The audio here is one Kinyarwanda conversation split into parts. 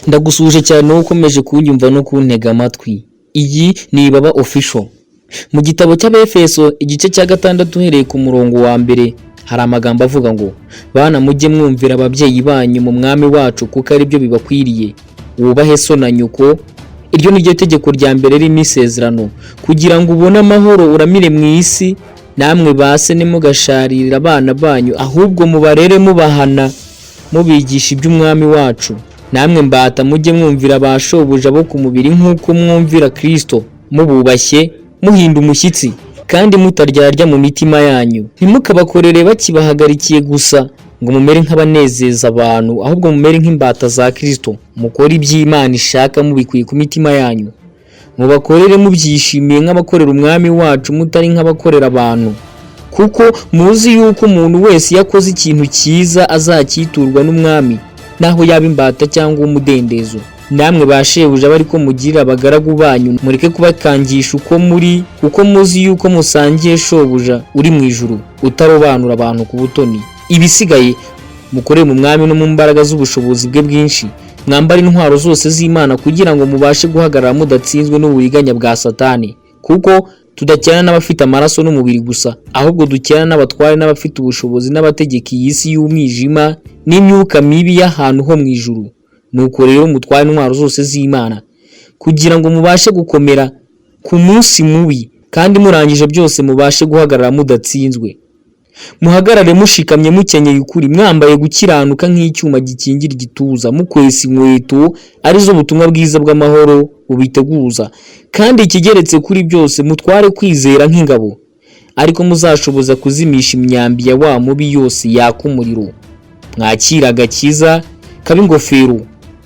Ndagusuhuje cyane wowe ukomeje kunyumva no kuntega amatwi. Iyi ni Ibaba Official. Mu gitabo cy'Abefeso igice cya 6 uhereye ku murongo wa 1 hari amagambo avuga ngo: "Bana, mujye mwumvira ababyeyi banyu mu mwami wacu, kuko ari byo bibakwiriye. Wubahe so na nyoko, iryo ni ryo tegeko rya mbere ririmo isezerano, kugira ngo ubone amahoro uramire mu isi. Namwe ba se, ntimugasharirire abana banyu, ahubwo mubarere mubahana, mubigisha iby'umwami wacu. Namwe mbata, mujye mwumvira ba shobuja bo ku mubiri nk'uko mwumvira Kristo, mububashye, muhinda umushyitsi kandi mutaryarya mu mitima yanyu. Ntimukabakorere bakibahagarikiye gusa ngo mumere nk'abanezeza abantu, ahubwo mumere nk'imbata za Kristo, mukore iby'Imana ishaka mubikuye ku mitima yanyu. Mubakorere mubyishimiye nk'abakorera umwami wacu, mutari nk'abakorera abantu, kuko muzi yuko umuntu wese iyo akoze ikintu cyiza azacyiturwa n'umwami, naho yaba imbata cyangwa umudendezo. Namwe ba shebuja, bari ko mugirira abagaragu banyu, mureke kubakangisha uko muri, kuko muzi yuko musangiye shobuja uri mu ijuru, utarobanura abantu ku butoni. Ibisigaye mukorere mu mwami no mu mbaraga z'ubushobozi bwe bwinshi, mwambare intwaro zose z'Imana kugira ngo mubashe guhagarara mudatsinzwe n'uburiganya bwa Satani. Kuko tudakina n'abafite amaraso n'umubiri gusa, ahubwo dukina n'abatware n'abafite ubushobozi n'abategeka iyi si y'umwijima n'imyuka mibi y'ahantu ho mu ijuru. Nuko rero mutware intwaro zose z'Imana kugira ngo mubashe gukomera ku munsi mubi, kandi murangije byose mubashe guhagarara mudatsinzwe. Muhagarare mushikamye, mukenyeye ukuri, mwambaye gukiranuka nk'icyuma gikingira igituza, mukwesa inkweto arizo butumwa bwiza bw'amahoro bubiteguza. Kandi ikigeretse kuri byose, mutware kwizera nk'ingabo, ariko muzashoboza kuzimisha imyambi ya wa mubi yose yaka umuriro. Mwakire agakiza kaba ingofero,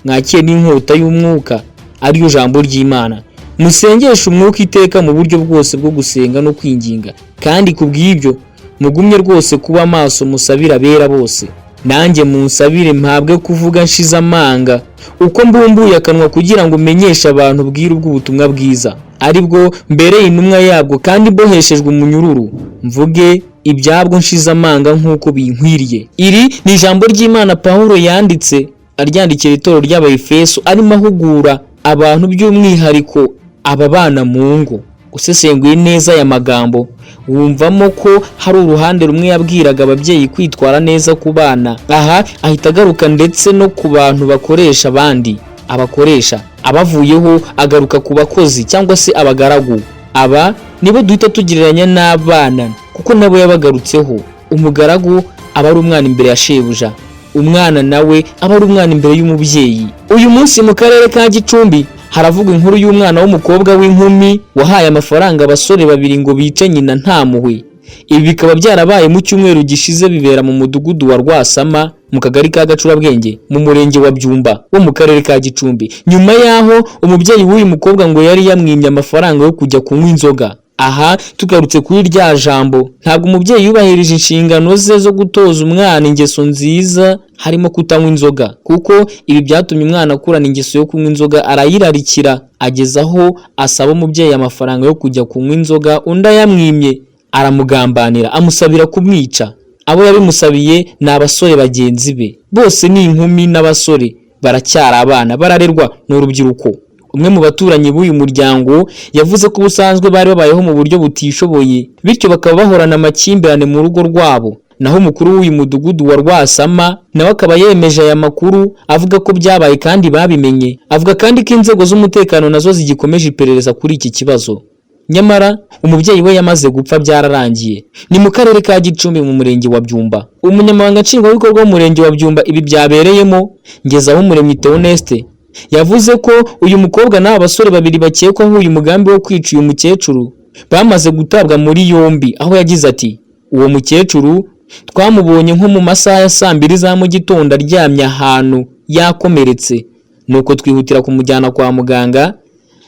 mwakire n'inkota y'umwuka ariyo jambo ry'Imana. Musengeshe umwuka iteka mu buryo bwose bwo gusenga no kwinginga, kandi ku bw'ibyo mugumye rwose kuba maso, musabire abera bose. Nanjye munsabire mpabwe kuvuga nshize amanga uko mbumbuye akanwa, kugira ngo menyeshe abantu ubwiru bw'ubutumwa bwiza, aribwo mbereye intumwa yabwo kandi mboheshejwe umunyururu, mvuge ibyabwo nshize amanga nk'uko binkwiriye." Iri ni ijambo ry'Imana Pawulo yanditse aryandikira itorero ry'Abayefeso, arimo ahugura abantu, by'umwihariko aba bana mu ngo. Usesenguye neza aya magambo, wumvamo ko hari uruhande rumwe yabwiraga ababyeyi kwitwara neza ku bana. Aha ahita agaruka ndetse no ku bantu bakoresha abandi, abakoresha abavuyeho, agaruka ku bakozi cyangwa se abagaragu. Aba nibo duhita tugereranya n'abana, kuko nabo yabagarutseho. Umugaragu aba ari umwana imbere ya shebuja, umwana nawe aba ari umwana imbere y'umubyeyi. Uyu munsi mu karere ka Gicumbi haravugwa inkuru y'umwana w'umukobwa w'inkumi wahaye amafaranga abasore babiri ngo bice nyina nta mpuhwe. Ibi bikaba byarabaye mu cyumweru gishize, bibera mu mudugudu wa Rwasama, mu kagari ka Gacurabwenge, mu murenge wa Byumba wo mu karere ka Gicumbi, nyuma y'aho umubyeyi w'uyu mukobwa ngo yari yamwimye amafaranga yo kujya kunywa inzoga. Aha tugarutse kuri rya jambo, ntabwo umubyeyi yubahirije inshingano ze zo gutoza umwana ingeso nziza, harimo kutanywa inzoga, kuko ibi byatumye umwana akurana ingeso yo kunywa inzoga, arayirarikira, ageza aho asaba umubyeyi amafaranga yo kujya kunywa inzoga. Undi ayamwimye, aramugambanira, amusabira kumwica. Abo yabimusabiye ni abasore bagenzi be, bose ni inkumi n'abasore, baracyari abana, bararerwa n'urubyiruko. Umwe mu baturanyi b'uyu muryango yavuze ko ubusanzwe bari babayeho mu buryo butishoboye, bityo bakaba bahorana amakimbirane mu rugo rwabo. Naho umukuru w'uyu mudugudu wa Rwasama nawe akaba yemeje aya makuru, avuga ko byabaye kandi babimenye. Avuga kandi ko inzego z'umutekano nazo zigikomeje iperereza kuri iki kibazo. Nyamara umubyeyi we yamaze gupfa, byararangiye. Ni mu karere ka Gicumbi, mu murenge wa Byumba. Umunyamabanga nshingwabikorwa w'umurenge wa Byumba ibi byabereyemo, Ngezahumuremyi Theoneste, yavuze ko uyu mukobwa n'aba basore babiri bakekwaho uyu mugambi wo kwica uyu mukecuru bamaze gutabwa muri yombi, aho yagize ati: "Uwo mukecuru twamubonye nko mu masaha ya saa 2 za mu gitondo aryamye ahantu yakomeretse, nuko twihutira kumujyana kwa muganga.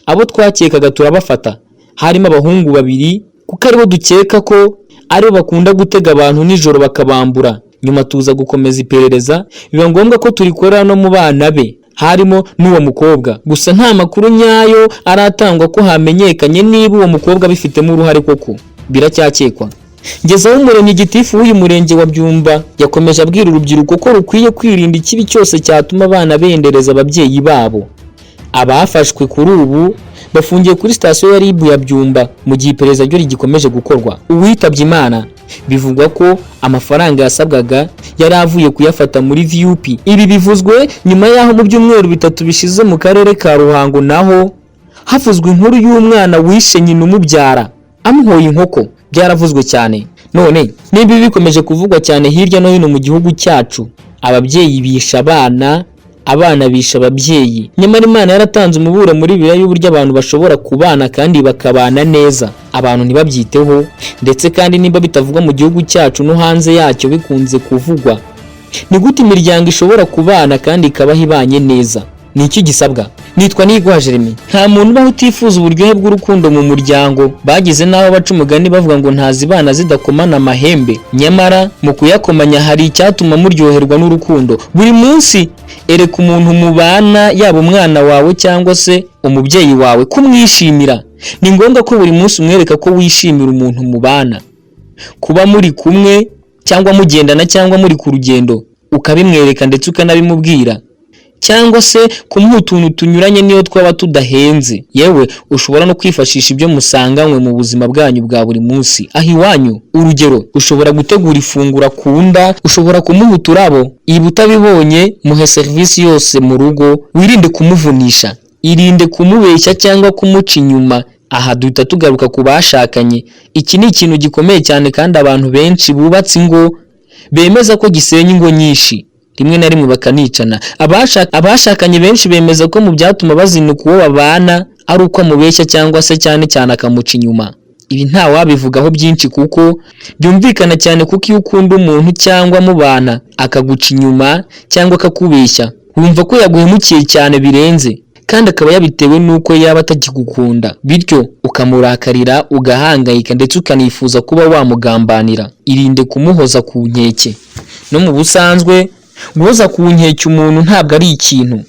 Abo twakekaga turabafata, harimo abahungu babiri, kuko aribo dukeka ko aribo bakunda gutega abantu nijoro bakabambura. Nyuma tuza gukomeza iperereza, biba ngombwa ko turikorera no mu bana be, harimo n'uwo mukobwa. Gusa nta makuru nyayo aratangwa ko hamenyekanye niba uwo mukobwa abifitemo uruhare koko, biracyakekwa." Ngezaho Umuremyi, gitifu w'uyu murenge wa Byumba, yakomeje abwira urubyiruko ko rukwiye kwirinda ikibi cyose cyatuma abana bendereza ababyeyi babo. Abafashwe kuri ubu bafungiye kuri sitasiyo ya RIB ya Byumba mu gihe iperereza ryo rigikomeje gukorwa. Uwitabye Imana bivugwa ko amafaranga yasabwaga yari avuye kuyafata muri VUP. Ibi bivuzwe nyuma y'aho mu byumweru 3 bishize mu karere ka Ruhango naho havuzwe inkuru y'umwana wishe nyina umubyara amuhoye inkoko. Byaravuzwe cyane. None niba ibi bikomeje kuvugwa cyane hirya no hino mu gihugu cyacu, ababyeyi bisha abana, abana bisha ababyeyi, nyamara Imana yaratanze umuburo muri Bibiliya y'uburyo abantu bashobora kubana kandi bakabana neza, abantu ntibabyiteho. Ndetse kandi niba bitavugwa mu gihugu cyacu, no hanze yacyo bikunze kuvugwa. Ni gute imiryango ishobora kubana kandi ikabaho ibanye neza? Ni iki gisabwa? Nitwa Niguha Jeremy. Nta muntu ubaho utifuza uburyohe bw'urukundo mu muryango. Bageze n'aho baca umugani bavuga ngo ntazibana zidakomana amahembe, nyamara mu kuyakomanya hari icyatuma muryoherwa n'urukundo. Buri munsi ereka umuntu mubana, yaba umwana wawe cyangwa se umubyeyi wawe, kumwishimira. Ni ngombwa ko buri munsi umwereka ko wishimira umuntu mubana, kuba muri kumwe cyangwa mugendana cyangwa muri ku rugendo, ukabimwereka ndetse ukanabimubwira, cyangwa se kumuha utuntu tunyuranye niyo twaba tudahenze. Yewe, ushobora no kwifashisha ibyo musanganywe mu buzima bwanyu bwa buri munsi aho iwanyu. Urugero, ushobora gutegura ifunguro akunda, ushobora kumuha uturabo. Iba utabibonye, muhe serivisi yose mu rugo, wirinde kumuvunisha, irinde kumubeshya cyangwa kumuca inyuma. Aha duhita tugaruka ku bashakanye. Iki ni ikintu gikomeye cyane kandi abantu benshi bubatse ingo bemeza ko gisenya ingo nyinshi, rimwe na rimwe bakanicana. Abashakanye benshi bemeza ko mu byatuma bazinuka uwo babana ari uko amubeshya cyangwa se cyane cyane akamuca inyuma. Ibi nta wabivugaho byinshi kuko byumvikana cyane, kuko iyo ukunda umuntu cyangwa mubana akaguca inyuma cyangwa akakubeshya, wumva ko yaguhemukiye cyane birenze, kandi akaba yabitewe n'uko yaba atakigukunda, bityo ukamurakarira, ugahangayika, ndetse ukanifuza kuba wamugambanira. Irinde kumuhoza ku nkeke. No mu busanzwe, guhoza ku nkeke umuntu ntabwo ari ikintu.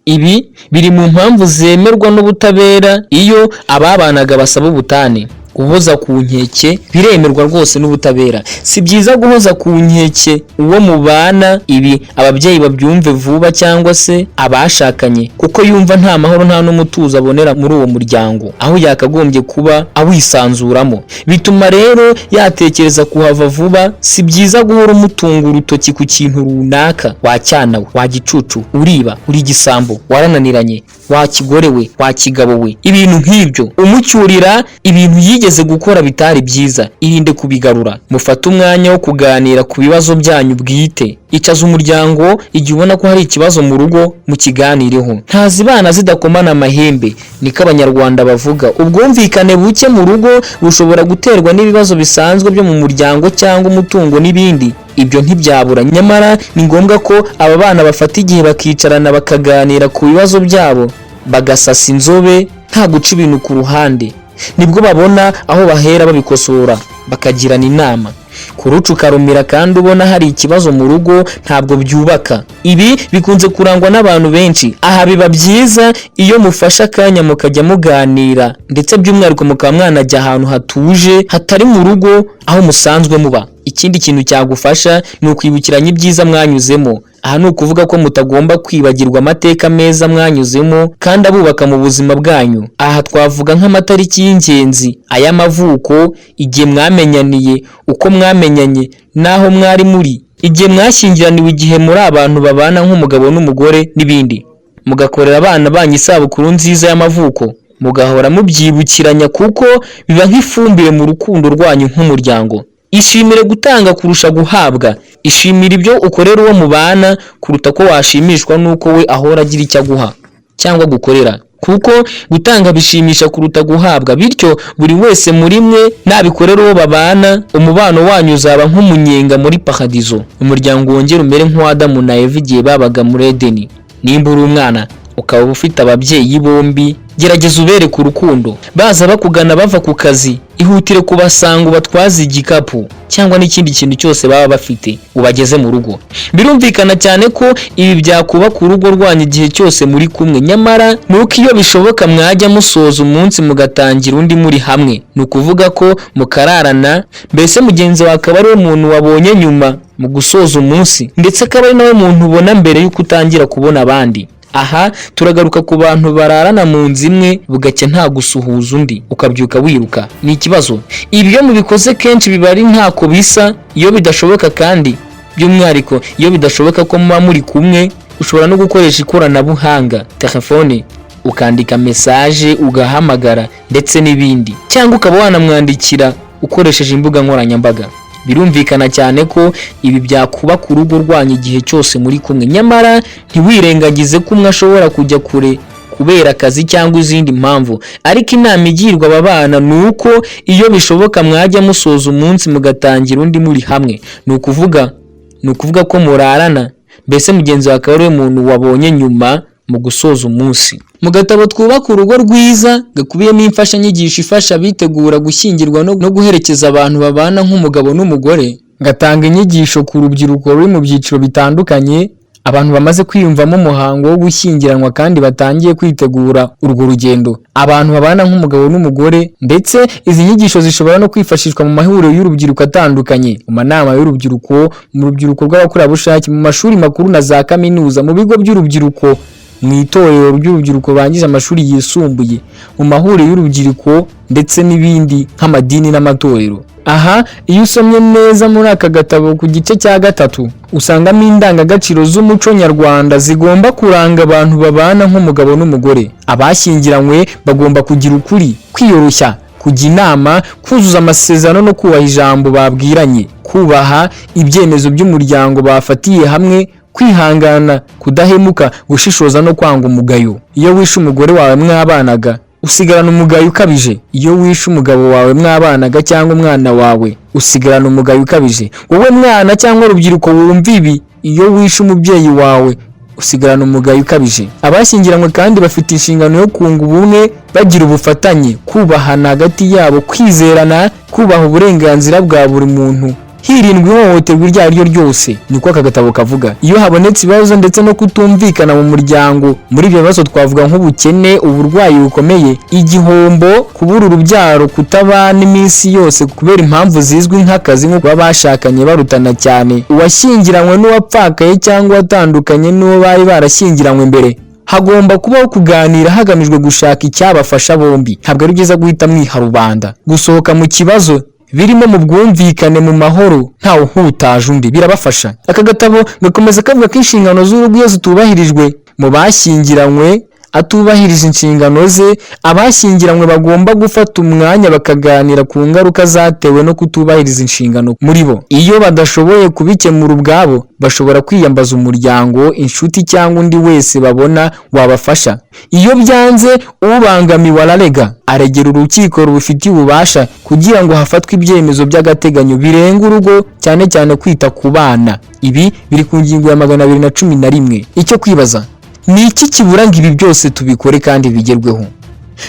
Ibi biri mu mpamvu zemerwa n'ubutabera iyo ababanaga basaba ubutane. Guhoza ku nkeke biremerwa rwose n'ubutabera. Si byiza guhoza ku nkeke uwo mubana. Ibi ababyeyi babyumve vuba cyangwa se abashakanye, kuko yumva nta mahoro, nta n'umutuzo abonera muri uwo muryango aho yakagombye kuba awisanzuramo. Bituma rero yatekereza kuhava vuba. Si byiza guhora umutunga urutoki ku kintu runaka: "Wacyana we, wagicucu, uriba, uri igisambo, warananiranye, wakigorewe, wakigabowe," ibintu nk'ibyo. Umucyurira ibintu yigeze gukora bitari byiza, irinde kubigarura. Mufate umwanya wo kuganira ku bibazo byanyu bwite. Icaza umuryango igihe ubona ko hari ikibazo mu rugo, mukiganireho. Ntazibana zidakomana amahembe, niko Abanyarwanda bavuga. Ubwumvikane buke mu rugo bushobora guterwa n'ibibazo bisanzwe byo mu muryango cyangwa umutungo n'ibindi. Ibyo ntibyabura, nyamara ni ngombwa ko aba bana bafata igihe bakicarana, bakaganira ku bibazo byabo, bagasasa inzobe nta guca ibintu ku ruhande. Nibwo babona aho bahera babikosora, bakagirana inama. Kuruca ukarumira kandi ubona hari ikibazo mu rugo ntabwo byubaka. Ibi bikunze kurangwa n'abantu benshi. Aha biba byiza iyo mufashe akanya mukajya muganira, ndetse by'umwihariko mukaba mwanajya ahantu hatuje hatari mu rugo aho musanzwe muba. Ikindi kintu cyagufasha ni ukwibukiranya ibyiza mwanyuzemo. Aha ni ukuvuga ko mutagomba kwibagirwa amateka meza mwanyuzemo kandi abubaka mu buzima bwanyu. Aha twavuga nk'amatariki y'ingenzi, ay'amavuko, igihe mwamenyaniye, uko mwamenyanye n'aho mwari muri, igihe mwashyingiraniwe, igihe muri abantu babana nk'umugabo n'umugore n'ibindi. Mugakorera abana banyu isabukuru nziza y'amavuko, mugahora mubyibukiranya, kuko biba nk'ifumbire mu rukundo rwanyu nk'umuryango. Ishimire gutanga kurusha guhabwa. Ishimire ibyo ukorera uwo mubana kuruta ko washimishwa n'uko we ahora agira icyo aguha cyangwa gukorera, kuko gutanga bishimisha kuruta guhabwa. Bityo buri wese muri mwe nabikorera uwo babana, umubano wanyu uzaba nk'umunyenga muri paradizo, umuryango wongere umere nk'uwa Adamu na Eva igihe babaga muri Edeni. Nimba uri umwana, ukaba ufite ababyeyi bombi, gerageza ubereke urukundo. Baza bakugana bava ku kazi, ihutire kubasanga, ubatwaze igikapu cyangwa n'ikindi kintu cyose baba bafite, ubageze mu rugo. Birumvikana cyane ko ibi byakubaka urugo rwanyu igihe cyose muri kumwe. Nyamara ni uko iyo bishoboka mwajya musoza umunsi mugatangira undi muri hamwe, ni ukuvuga ko mukararana, mbese mugenzi wawe akaba ariwe muntu wabonye nyuma mu gusoza umunsi, ndetse akaba ari nawe muntu ubona mbere y'uko utangira kubona abandi. Aha turagaruka ku bantu bararana mu nzu imwe, bugacya nta gusuhuza undi, ukabyuka wiruka. Ni ikibazo. Ibyo mubikoze kenshi biba ari ntako bisa. Iyo bidashoboka kandi, by'umwihariko iyo bidashoboka ko muba muri kumwe, ushobora no gukoresha ikoranabuhanga, telefone, ukandika message, ugahamagara ndetse n'ibindi, cyangwa ukaba wanamwandikira ukoresheje imbuga nkoranyambaga. Birumvikana cyane ko ibi byakubaka urugo rwanyu igihe cyose muri kumwe. Nyamara ntiwirengagize ko umwe ashobora kujya kure kubera akazi cyangwa izindi mpamvu, ariko inama igirwa aba bana ni uko iyo bishoboka mwajya musoza umunsi mugatangira undi muri hamwe, ni ukuvuga ko murarana, mbese mugenzi wawe akaba ariwe muntu wabonye nyuma mu gusoza umunsi. Mu gatabo Twubaka Urugo Rwiza, gakubiyemo imfashanyigisho ifasha abitegura gushyingirwa no guherekeza abantu babana nk'umugabo n'umugore, gatanga inyigisho ku rubyiruko ruri mu byiciro bitandukanye, abantu bamaze kwiyumvamo umuhango wo gushyingiranwa kandi batangiye kwitegura urwo rugendo, abantu babana nk'umugabo n'umugore. Ndetse izi nyigisho zishobora no kwifashishwa mu mahuriro y'urubyiruko atandukanye, mu manama y'urubyiruko, mu rubyiruko rw'abakorerabushake, mu mashuri makuru na za kaminuza, mu bigo by'urubyiruko, mu itorero ry'urubyiruko rurangije amashuri yisumbuye, mu mahuriro y'urubyiruko ndetse n'ibindi nk'amadini n'amatorero. Aha iyo usomye neza muri aka gatabo ku gice cya 3, usangamo indangagaciro z'umuco nyarwanda zigomba kuranga abantu babana nk'umugabo n'umugore. Abashyingiranywe bagomba kugira ukuri, kwiyoroshya, kujya inama, kuzuza amasezerano no kubaha ijambo babwiranye, kubaha ibyemezo by'umuryango bafatiye hamwe, kwihangana, kudahemuka, gushishoza no kwanga umugayo. Iyo wishe umugore wawe mwabanaga, usigarana umugayo ukabije. Iyo wishe umugabo wawe mwabanaga cyangwa umwana wawe, usigarana umugayo ukabije. Wowe mwana cyangwa urubyiruko wumva ibi, iyo wishe umubyeyi wawe, usigarana umugayo ukabije. Abashyingiranywe kandi bafite inshingano yo kunga ubumwe, bagira ubufatanye, kubahana hagati yabo, kwizerana, kubaha uburenganzira bwa buri muntu, hirindwa ihohoterwa iryo ari ryo ryose. Niko aka gatabo kavuga. Iyo habonetse ibibazo ndetse no kutumvikana mu muryango, muri ibyo bibazo twavuga nk'ubukene, uburwayi bukomeye, igihombo, kubura urubyaro, kutabana iminsi yose kubera impamvu zizwi nk'akazi, nko kuba bashakanye barutana cyane, uwashyingiranywe n'uwapfakaye cyangwa uwatandukanye n'uwo bari barashyingiranywe mbere, hagomba kubaho kuganira hagamijwe gushaka icyabafasha bombi. Ntabwo ari byiza guhita mwiha rubanda. Gusohoka mu kibazo birimo mu bwumvikane, mu mahoro, ntawe uhutaje undi, birabafasha. Aka gatabo gakomeza kavuga ko inshingano z'urugo iyo zitubahirijwe, mu bashyingiranywe atubahirije inshingano ze, abashyingiranywe bagomba gufata umwanya bakaganira ku ngaruka zatewe no kutubahiriza inshingano muri bo. Iyo badashoboye kubikemura ubwabo, bashobora kwiyambaza umuryango, inshuti cyangwa undi wese babona wabafasha. Iyo byanze, ubangamiwe ararega, aregera urukiko rubifitiye ububasha kugira ngo hafatwe ibyemezo by'agateganyo birenga urugo, cyane cyane kwita ku bana. Ibi biri ku ngingo ya 211. Icyo kwibaza ni iki kibura ngo ibi byose tubikore kandi bigerweho?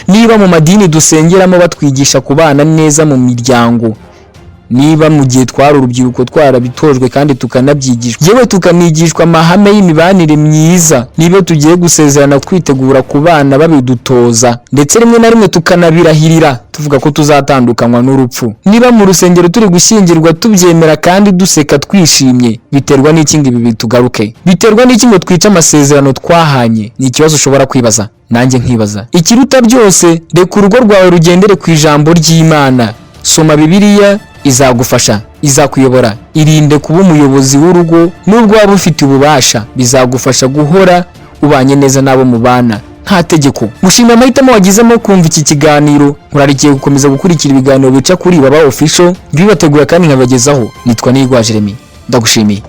Niba mu madini dusengeramo batwigisha kubana neza mu miryango, niba mu gihe twari urubyiruko twarabitojwe kandi tukanabyigishwa, yewe tukanigishwa amahame y'imibanire myiza, niba tugiye gusezerana twitegura kubana babidutoza, ndetse rimwe na rimwe tukanabirahirira tuvuga ko tuzatandukanywa n'urupfu, niba mu rusengero turi gushyingirwa tubyemera kandi duseka twishimye, biterwa n'iki ngo ibi bitugaruke? Biterwa n'iki ngo twice amasezerano twahanye? Ni ikibazo ushobora kwibaza, nanjye nkibaza. Ikiruta byose, reka urugo rwawe rugendere ku ijambo ry'Imana. Soma Bibiliya, izagufasha, izakuyobora. Irinde kuba umuyobozi w'urugo nubwo waba ufite ububasha, bizagufasha guhora ubanye neza n'abo mubana nta tegeko. Mushimira amahitamo wagizemo kumva iki kiganiro. Nkurarikiye gukomeza gukurikira ibiganiro bica kuri Baba Official, bibategura kandi nkabagezaho. Nitwa Nigwa Jeremy, ndagushimiye.